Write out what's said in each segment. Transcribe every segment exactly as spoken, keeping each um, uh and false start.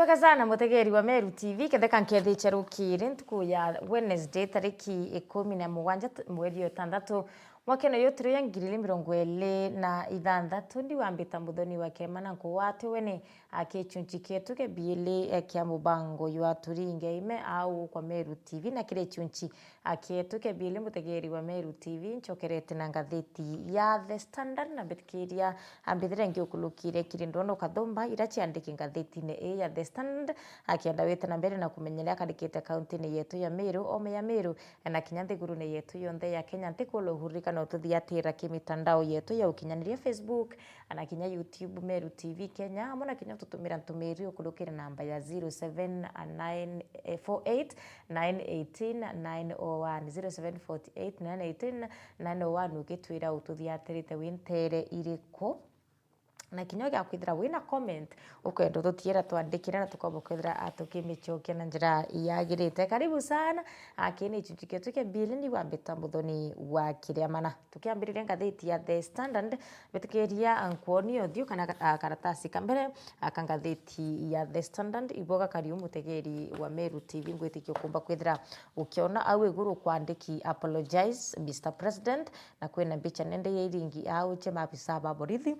Wega sana mutegeri wa Meru T V, ketheka nkethiche rukiri ntuku ya Wednesday tariki ikumi na mugwanja t-, mweri wa itandatu, mwakene uyu turi ya ngiri igiri mirongo iri na ithanthatu, ndi wambita Muthoni wa Kema na nkuwate wene a kichunchi kietu kia biili, eh, kia mubango jwa Turinge Ime au kwa Meru T V, na kiri chunchi a kietu kia biili mutegeri wa Meru T V, nchokerete na ngatheti ya The Standard, na mbitikiria ambithire ngiukulukire kiri ndwono kathumba ira ciandiki ngathetiine ii ya The Standard, akienda wite na mbere na kumenyeria akarikite kauntiine yetu ya Meru, ome ya Meru, na kinya nthigurune yetu yonthe ya Kenya. Ntikulu uhurika no tuthiatira kimitandao yetu ya ukinyaniria, Facebook, na kinya YouTube, Meru T V Kenya, amwe na kinya tutumira ntumiri ukurukire namba ya zero seven nine four eight nine eighteen nine oh one, zero seven four eight nine eighteen nine oh one, ugitwira ututhiatirite wi ntere iriku. Na kinya ugiakwithira wina comment ukwenda ututiira, twandikire na tukomba kwithira tukimicokia na njira yagirite. Karibu sana. Aki ni ichunchi kietu kia biili, ni wambita Muthoni wa Kiriamana. Tukiambiriria ngatheti ya The Standard, mbitikiria nkwoni uthiu kana, ah, karatasi ka mbere, ah, ka ngatheti ya The Standard, ibo gakari u mutegeri wa Meru T V, ngwitikia ukumba kwithira ukiona au iguru kwandiki, "Apologize, Mister President," na kwina mbicha nende ya iringi au cia maabisa ba borithi,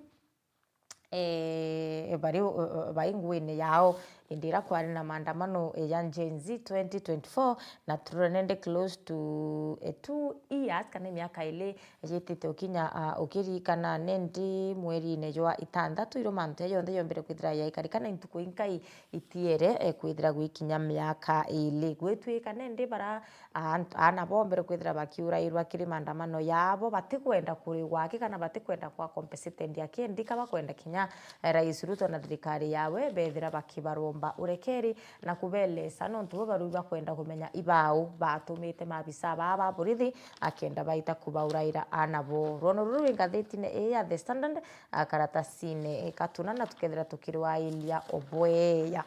eh, bari, eh, bai nguine yao indi ira kwari na maandamano, eh, ya Gen Z twenty twenty-four, na turore nende close to, eh, two years, kana miaka ili yitite ukinya, ah, ukiririkana nindi mweriine jwa itanthatu, irio mantu ya yonthe yombere kwithira yaikarika na intuku inkai itiere, eh, kwithira gwikinya miaka ili. Gwitwika nindi bara, ah, ant-, aana bombere kwithira bakiurairwa kiri maandamano yabo, batikwenda kurigwa aki kana batikwenda kwa compensated aki, ndika bakwenda kinya, eh, Rais Ruto na thirikari yawe bethira bakibaromba urekeri na kubelesa, nontu bo barui bakwenda kumenya ibau batumite maabisa baa ba borithi akenda baita kubauraira aana bo. Rwono ruru rwi ngathetiine ii ya The Standard, a, karatasine ka tuna, na tukethira tukirwailia obweya.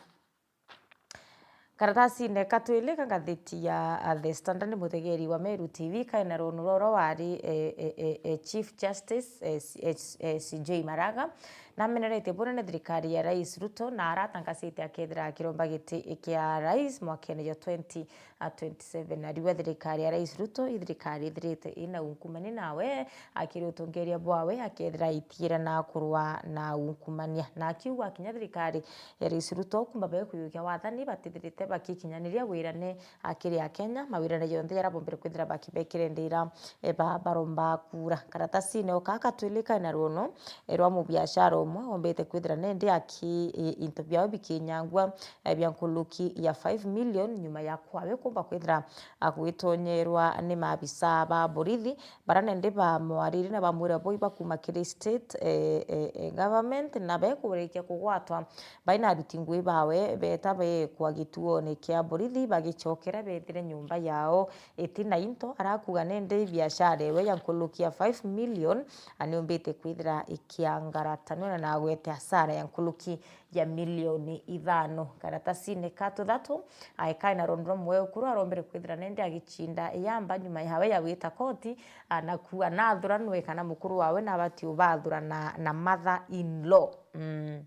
Karatasine ka twili ka ngatheti ya, a, The Standard, mutegeri wa Meru T V, kaina rwono roro wari, e, e, e, e, Chief Justice, e, C-, e, C-, e, C J Maraga, nameneretie bunene thirikari ya Rais Ruto, na aratangasite akethira akiromba giti kia rais mwakene jwa twenty a twenty-seven. Ariuga thirikari ya Rais Ruto i thirikari ithirite ina ungumania nawe, akiri utongeria bwawe akethira itiire na kurwa na ungumania. Na akiuga kinya thirikari ya Rais Ruto kumba bekuyukia wathani batithirite bakikinyaniria wirane akiri Akenya, mawirane jonthe jaria bombere kwithira bakibekire ndira, e, ba-, baromba kura. Karatasine o kaka twilika na rwono, e, rwa mubiashara umwe ombite kwithira nende aki, e, into biao bikinyangwa, e, bia nkuruki ya five million nyuma ya kwawe kumba kwithira agwitonyerwa ni maabisa ba borithi, bara nende bamwariri na bamwira bo iba kuma kiri state, e, e, e, government, na bekurikia kugwatwa baina aruti ngui bawe, beta bekwa gituone kia borithi, bagicokera bethire nyumba yao itina into. Arakuga nende biashara ewe ya nkuruki ya five million, a, niumbite kwithira ikiangaratanua na nagwete hasara ya nkuruki ya milioni ithano. Karatasine ka tuthatu, aekae na rwono rwa mwekuru arombere kwithira nende agichinda yamba nyuma yawe ya gwita koti, a, na kuuga nathuranwe kana mukuru wawe nabati ubathurana na mother in law. Mm.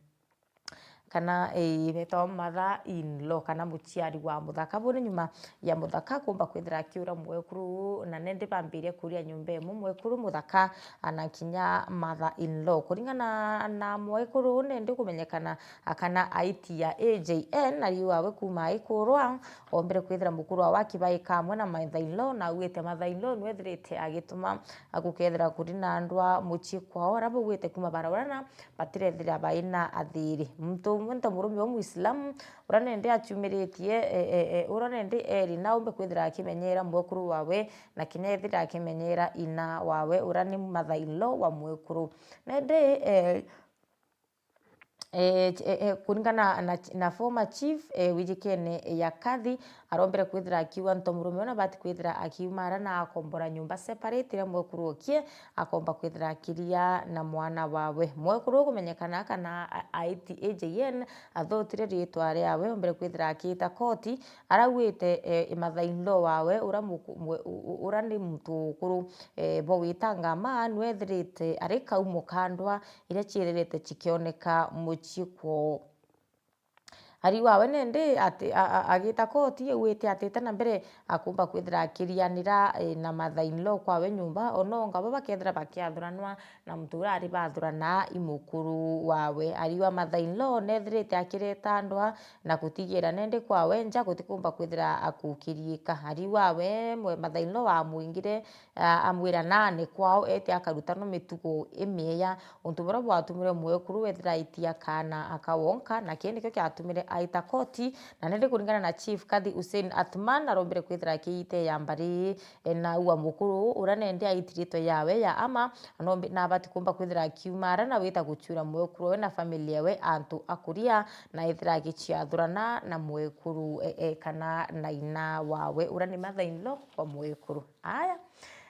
Kana, ii, betagwa mother in law, kana muciari wa muthaka. Buni nyuma ya muthaka kumba kwithira akiura mwekuru, na nende bambiria kuria nyumba imwe, mwekuru, muthaka, a, na kinya mother in law. Kuringana na mwekuru, nende kumenyekana, a, kana aiti ya A J N, ariu awe kuma aikurwa, ombere kwithira mukuru wawe akibaika amwe na mother in law, na auite mother in law nwethirite agituma, a, gukethira kuri na ndwa mucii kwao, ara bauite kuma baraurana, batirethira baina athiri. Muntu umwe nta murume wa Muislamu, ura nende aciumiritie, e, e, e, ura nende eri na umbe kwithira akimenyera mwekuru wawe, na kinya ethira akimenyera ina wawe, ura ni mother in law wa mwekuru. Nende, e, e, e, e, kuringana na, na former chief, e, wijikene ya Kathi, arombere kwithira akiuga nto murume ona bati kwithira akiumara na akombora nyumba separate iria mwekuru okie, akomba kwithira akiria na mwana wawe. Mwekuru ukumenyekana kana a-, aiti A J N athotire riitwa riawe, ombere kwithira akiita koti, arauite, e, mother in law wawe, ura muku-, mwe-, u-, u-, ura ni muntu ukuru, e, bo witanga ma, nwethirite ari kau mukandwa iria ciithirite cikioneka mucii kwoo. Ari wawe nende ati, a, a, agita koti, ugite atite na mbere akumba kwithira akirianira, e, na mother-in-law kwawe nyumba, ono ngabo bakethira bakiathuranwa na muntu uria ari bathurana i mukuru wawe. Ari wa mother-in-law nethirite akireta ndwa na kutigira nende kwawe nja gutikumba kwithira akukiriika. Ari wawe mwe mother-in-law amwingire, a, amwira nani kwao ete akarutanwa mitugo imieya. Untu buria bwatumire mwekuru wethira aitia kaana akawonka, na kii nikio kiatumire aita koti, na nindi kuringana na Chief Kadhi Hussein Athman, arombire kwithira akiite ya mbari, e, na ua mukuru uria nindi aitiritwe yawe ya ama, nombi-, nabati kumba kwithira akiumara na wita guchura mwekuru we na family yawe antu akuria, na ethira agiciathurana na mwekuru, e, e, kana na ina wawe uria ni mother-in-law wa mwekuru. Aya,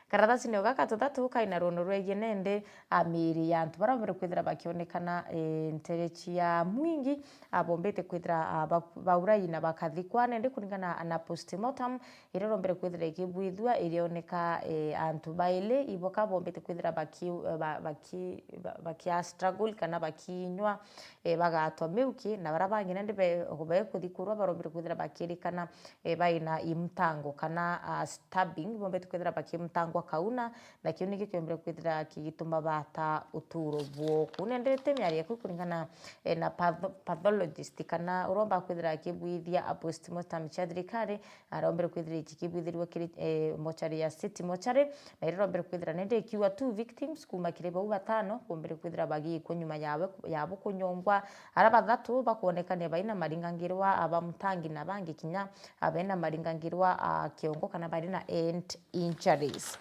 karathasine gaka tuthatu kaina runo rwegie nende, a, miiri ya antu baria bombire kwithira bakionekana, e, ntere cia Mwingi, a, bombite kwithira, a, ba-, baurai na bakathikwa nende kuringana na postmortem iria rombire kwithira ikibwithua irioneka, e, antu baili ibo ka bombite kwithira baki-, e, ba-, baki-, ba-, bakia struggle kana bakinywa, e, bagatwa miuki, na baria bangi nende be-, bekuthikurwa barombire kwithira bakirikana, e, baina imtango kana, a, stabbing, bombete kwithira bakimtangwa kauna, na kiu nikio kiombire kwithira kigituma bata uturo bwo. Kuu nendete miario yaku kuringana, e, na patho-, pathologist kana uromba kwithira akibwithia a postmortem cia thirikari, arombere kwithira ikibwithirwa kiri, e, mochari ya City Mochari, na iria rombere kwithira nende ikiua two victims kuma kiri bau batano bombere kwithira bagikwa nyuma yawe, yabo kunyongwa. Ara bathatu bakwonekania baina maringangirwa a ba mutangi na bangi kinya a bena maringangirwa a kiongo kana bari na head injuries.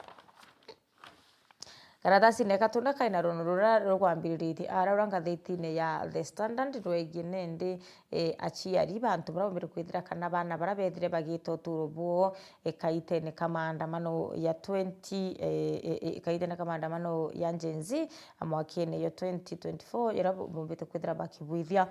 Karatasine gatunda kaina runo ruria rugwambiriritie ara ura ngathitine ya The Standard rwegie nende, e, aciari bantu baria bombire kwithira kana bana baria bethire bagita uturo bwoo, e, kaitene ka maandamano ya twenty, e, e, e, kaitene ka maandamano ya Gen Z, a, mwakene ya twenty twenty-four, iria bo-, bombite kwithira bakibwithia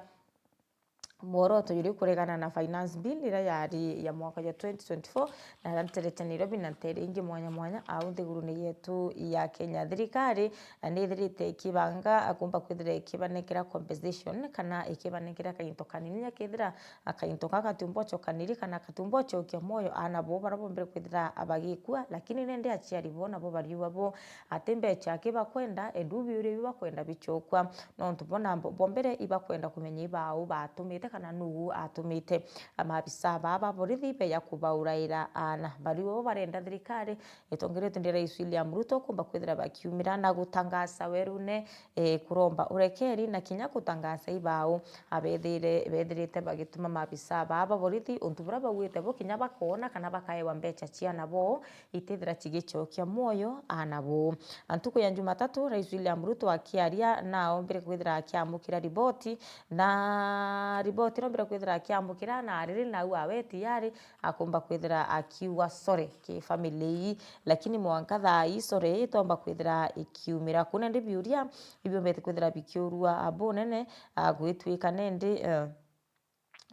mworoto juri kuregana na finance bill iria yari ya mwaka jwa twenty twenty-four, na iria nterete Nairobi na ntere ingi mwanya mwanya au nthigurune yetu ya Kenya. Thirikari, a, nithirite ikibanga, a, kumba kwithira ikibanengera compensation kana ikibanengera kainto kanini, nya kethira, a, kainto gaka katiumba ucokaniri kana katiumba ucokia mwoyo ana bo baria bombire kwithira, a, bagikua, lakini nende aciari bo nabo bariuga bo ati mbecha aki bakwenda, endu biuria biu bakwenda bicokua. Nontu bona bo, bo mbere ibakwenda kumenya ibau batumite kana nuu atumite. Maabisa baa ba borithi beya kubauraira ana. Bariu bo barenda thirikari itongeretwe ni Rais William Ruto kumba kwithira bakiumira na gutangasa werune, e, kuromba urekeri na kinya gutangasa ibau. Abethire, bethirite bagituma maabisa baa ba borithi untu buria bauite bo kinya bakoona kana bakaewa mbecha cia ana bo itithira cigicokia mwoyo ana bo. A, ntuku ya Jumatatu, Rais William Ruto akiaria na ombire kwithira akiamukira riboti, na riboti rombire kwithira akiamukira na ariri nau awe tayari akumba kwithira akiuga sorry ki family ii, lakini mwanka thaa ii sorry ii itomba kwithira ikiumira. Kuna ndi biuria ibiombete kwithira bikiurua, a, bunene, a, gwitwika nindi, e,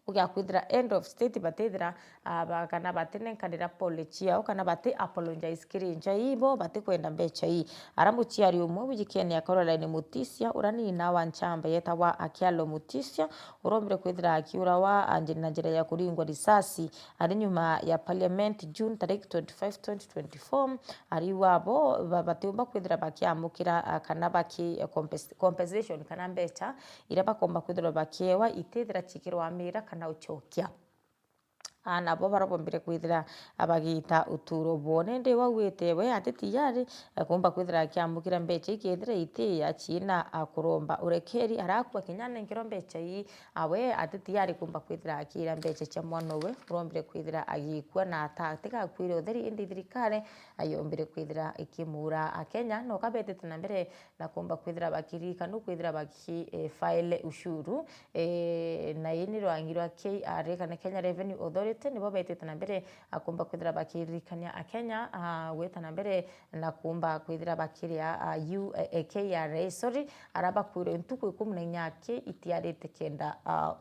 ugiakwithira end of state batithira, a, ba-, kana batinenkanira pole ciao, kana bati apologize kiri nja ii, bo batikwenda mbecha ii. Ara muciari umwe wijikene ya Caroline Mutisia, uria ni ina wa nchamba yetawa Akialo Mutisia, urombire kwithira akiurawa, a, nji-, na njira ya kuringwa risasi ari nyuma ya parliament June tariki twenty-five, twenty twenty-four. Ariu abo ba-, batiumba kwithira bakiamukira, a, kana baki, e, compens-, compensation kana mbecha iria bakomba kwithirwa bakiewa itithira cikirwamira kana ucokia. A, nabo baria bombire kwithira, a, bagita uturo bwoo. Nindi wauite we ati tayari, e, kumba kwithira akiamukira mbecha ikethira iti ya ciina, a, kuromba urekeri, arakua kinya anenkerwa mbecha ii, a, we ati tayari kumba kwithira akira mbecha cia mwana uwe urombire kwithira agikua na ata atigakwire utheri, indi thirikari ayombire kwithira ikimuura. Akenya no kabetete na mbere na kumba kwithira bakirikana kwithira baki, e, file ushuru, e, na ii ni rwangi rwa K R A kana Kenya Revenue Authority, nibo betite na mbere, a, kumba kwithira bakiririkania Akenya, a, gwita na mbere na kumba kwithira bakiria, a, U, e, e, K R A, sorry, ara bakwirwe ntuku ikumi na inya aki itiarite kenda, a,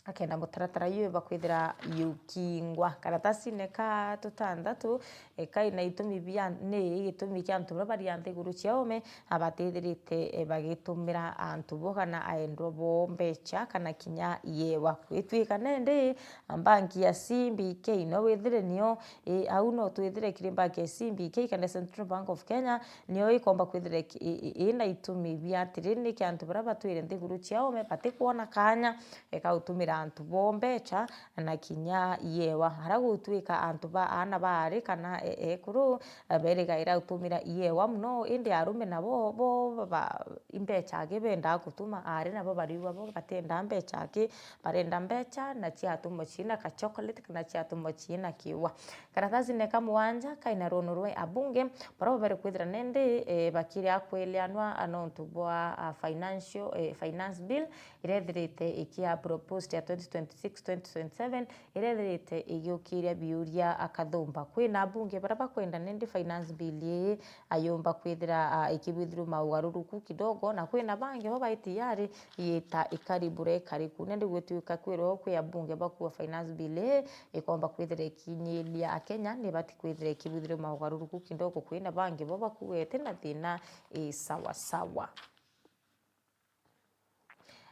akenda mutaratara juu bakwithira jukingwa. Karatasine ka tutantatu, e, kaina itumi bia, ni gitumi kia antu baria bari a nthiguru cia ome, a, batithirite, e, bagitumira antu bo kana aendwa bo mbecha kana kinya iewa. Gwitwika nende, a, banki ya C B K no withire nio, e, au no twithire kiri banki ya C B K kana Central Bank of Kenya, nio ikomba kwithira iki-, i-, i-, ina itumi bia atiri, niki antu baria batwire nthiguru cia ome batikwona kanya, e, ka gutumira antu bo mbecha na kinya iewa. Ara gutwika antu ba aana baari kana e-, ekuru, e, berigaira gutumira iewa mono, indi arume nabo bo ba, imbecha aki bendaa gutuma, aari nabo bariuga bo batiendaa mbecha aki, barenda mbecha na ciatumwa ciina ka chocolate kana ciatumwa ciina kiwa. Karatasine ka muanja kaina rwono rwa abunge baria babere kwithira nende, e, bakiri a kweleanwa, a, nontu bwa, a, financial, e, finance bill iria ithirite ikia proposed ya twenty twenty-six twenty twenty-seven, iria ithirite igiukiria biuria a kathumba. Kwina abunge baria bakwenda nende finance bill ii ayumba kwithira, a, ikibwithirwa maugaruruku kidogo, na kwina bangi bo bai tayari yita ikari bura ikari ku. Nende gwitwika kwirwo kwi abunge bakuwa finance bill ii ikomba kwithira ikinyiria Akenya, nibati kwithira ikibwithirwa maugaruruku kidogo. Kwina bangi bo bakuwete na thina i sawa sawa.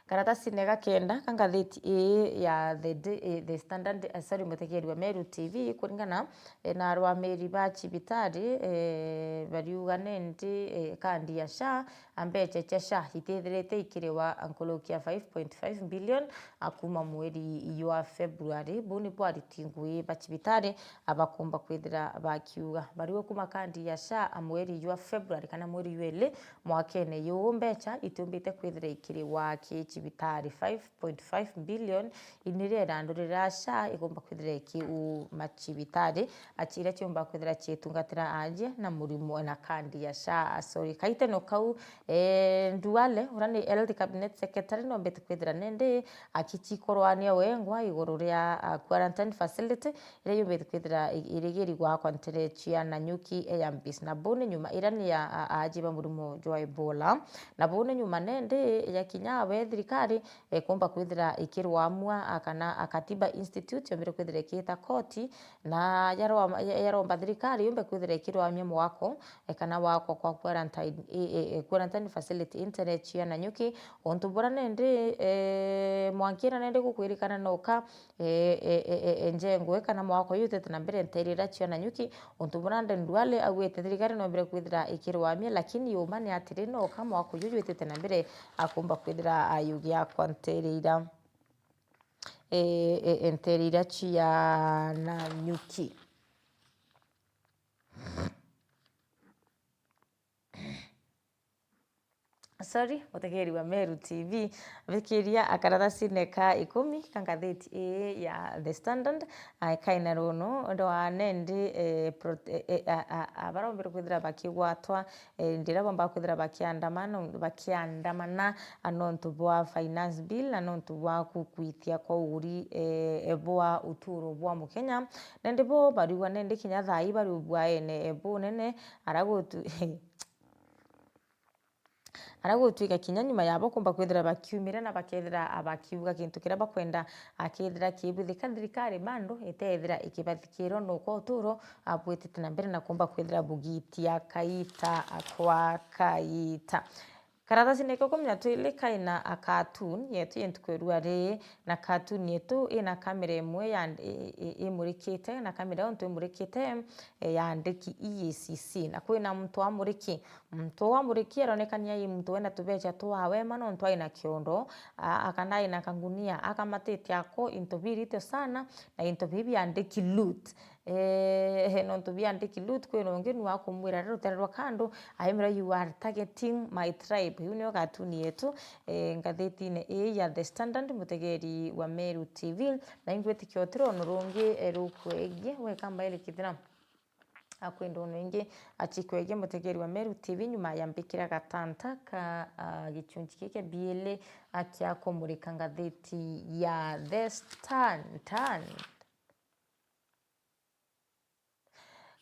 Karatasine ga kenda ka ngathiti ii ya The Da-, eh, The Standard, eh, sorry, mutegeri wa Meru T V, kuringana, eh, na arwamiri ba cibitari, eh, bariuga nindi, eh, kandi ya SHA, a, mbecha cia SHA itithirite ikiriwa nkuruki ya five point five billion, a, kuma mweri jwa February. Buu ni bwariti ngui ba cibitari, a, bakumba kwithira bakiuga. Bariuga kuma kandi ya SHA a mweri jwa February kana mweri jwa ili mwakene juu, mbecha itiumbite kwithira ikiriwa ki cibitari. Five point five billion nirio irandu riria SHA igomba kwithira ikiuma cibitari, a, iria ciumba kwithira ciitungatira anjia na murimo na kandi ya SHA. Sorry, kaiteno kau, eh, Nduale, uria ni Health Cabinet Secretary, nombete kwithira nende akichikorwania wengwa iguru ria, a, quarantine facility iria yumbite kwithira i-, irigiri gwakwa ntere cia Nanyuki Air Base. Na buu ni nyuma, iria ni ya, a, aaji ba murimo jwa Ebola. Na buu ni nyuma nende ya kinya we thirikari, e, kumba kwithira ikirwamua, a, kana a Katiba Institute yombire kwithira ikiita koti, na yarwa-, ya-, yaromba thirikari yumbe kwithira ikirwamia mwako, e, kana wakwa kwa quarantine, e, e, e, quarantine facility ntere cia Nanyuki, untu bura nende, e, mwankira nende gukwirikana noka, e, e, e, e, e, njengo ii kana mwako uyu utete na mbere ntere iria cia Nanyuki, untu bura nde Nduale augite thirikari no mbere kwithira ikirwamia, lakini yuma ni atiri, noka mwako uyu utete na mbere akumba kwithira ayugiakwa ntere iria, e, e, e, ntere iria cia Nanyuki. Sorry, mutegeri wa Meru T V, thikiria a karatasine ka ikumi ka ngathiti ii ya The Standard, a, kaina runu rwa nendi, e, pro-, e, e, a, a, a, barombire kwithira bakigwatwa, e, ndira bomba kwithira bakiandamana, bakiandamana, a, nontu bwa finance bill, na nontu bwa kukwithia kwa uguri, e, e, bwa uturo bwa Mukenya. Nendi bo bariuga nendi kinya thaa ii bari ubwaene, e, bunene, ara gutu-, Ara gutwika kinya nyuma yabo kumba kwithira bakiumira na bakethira, a, bakiuga gintu kiria bakwenda, a, kethira kibwithika, thirikari bado itethira ikibathikira, nuko uturo, a, bwitite na mbere na kumba kwithira bugitia kaita, a, kwa kaita. Karatasine ka ikumi na twiri kaina, a, cartoon yetu yentu kwirua ri, na cartoon yetu ina kamera imwe ya, i, i, i, imurikite, na kamera iyo ntu imurikite, e, yandiki E A C C, na kwina muntu amuriki. Muntu uu amuriki aronekania i muntu wina tubecha twa wema, nontu aina kiondo, a, a, kana aina kangunia, akamatite ako into birito sana, na into biu biandiki loot. Eeh, nontu biandiki loot, kwina ungi nu akumwira, "Rutera rwa kando, aimira, you are targeting my tribe." Iu niyo cartoon yetu, eh, ngathitine ii ya The Standard, mutegeri wa Meru T V, na ingwitikia utiro no rungi, eh, rukwegie, weka mbairi kithira. Akwenda untu ingi, achikwegie mutegeri wa Meru T V nyuma ya mbikira gatanta ka, ah, gichunchi giki biili, akia kumurika ngathiti ya The Standard.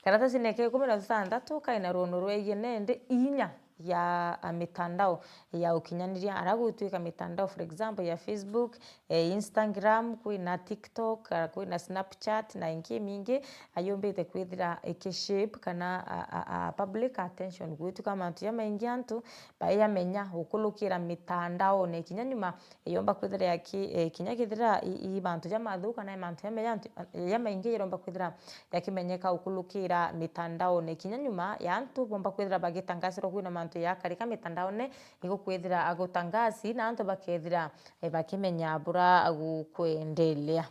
Karatasine ka ikumi na tutantatu kaina rwono rwegie nende inya ya, a, mitandao ya ukinyaniria, ara gutwika mitandao, for example, ya Facebook, eh, Instagram, kwina TikTok, ah, kwina Snapchat na ingi imingi, ayumbite kwithira ikishape kana, a, a, a, public attention gwituka mantu jamaingi antu bayamenya gukulukira mitandaone. Kinya nyuma yomba kwithira yaki, eh, kinya kethira i, i mantu jamathuku kana i mantu jameja antu, jamaingi jaromba kwithira yakimenyeka gukulukira mitandaone. Kinya nyuma ya antu bomba kwithira bagitangasirwa kwina mantu jakarika mitandaone, igukwithira agutangasi na antu bakethira, eh, bakimenya bura gukwendelea.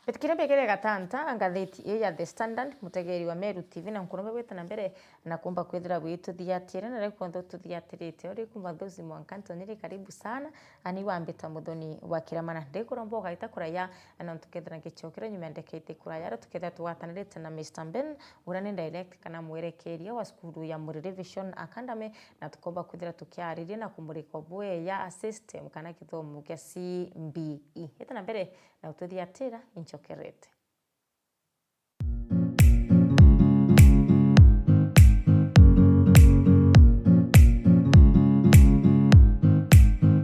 Bitikire mbigire gatanta ngatheti ii ya The Standard, mutegeri wa Meru T V, na nkuromba bwite na mbere na kumba kwithira bwituthiatire, na riu kwonthwa tuthiatirite uri kuma thusi mwanka ntonyiri, karibu sana. Ani wambita Muthoni wa Kiramana. Ndikuromba ugaita kuraya, na nontu kethira ngicokera nyuma ndekaite kuraya, aria tukethira tugwatanirite na Mister Ben, uria ni direct kana mwerekeria wa cukuru ya Muriri Vision Academy, na tukomba kwithira tukiariria na kumurika bweya a system kana githomo kia C B E. Ita na mbere na ututhiatira, inchokerete.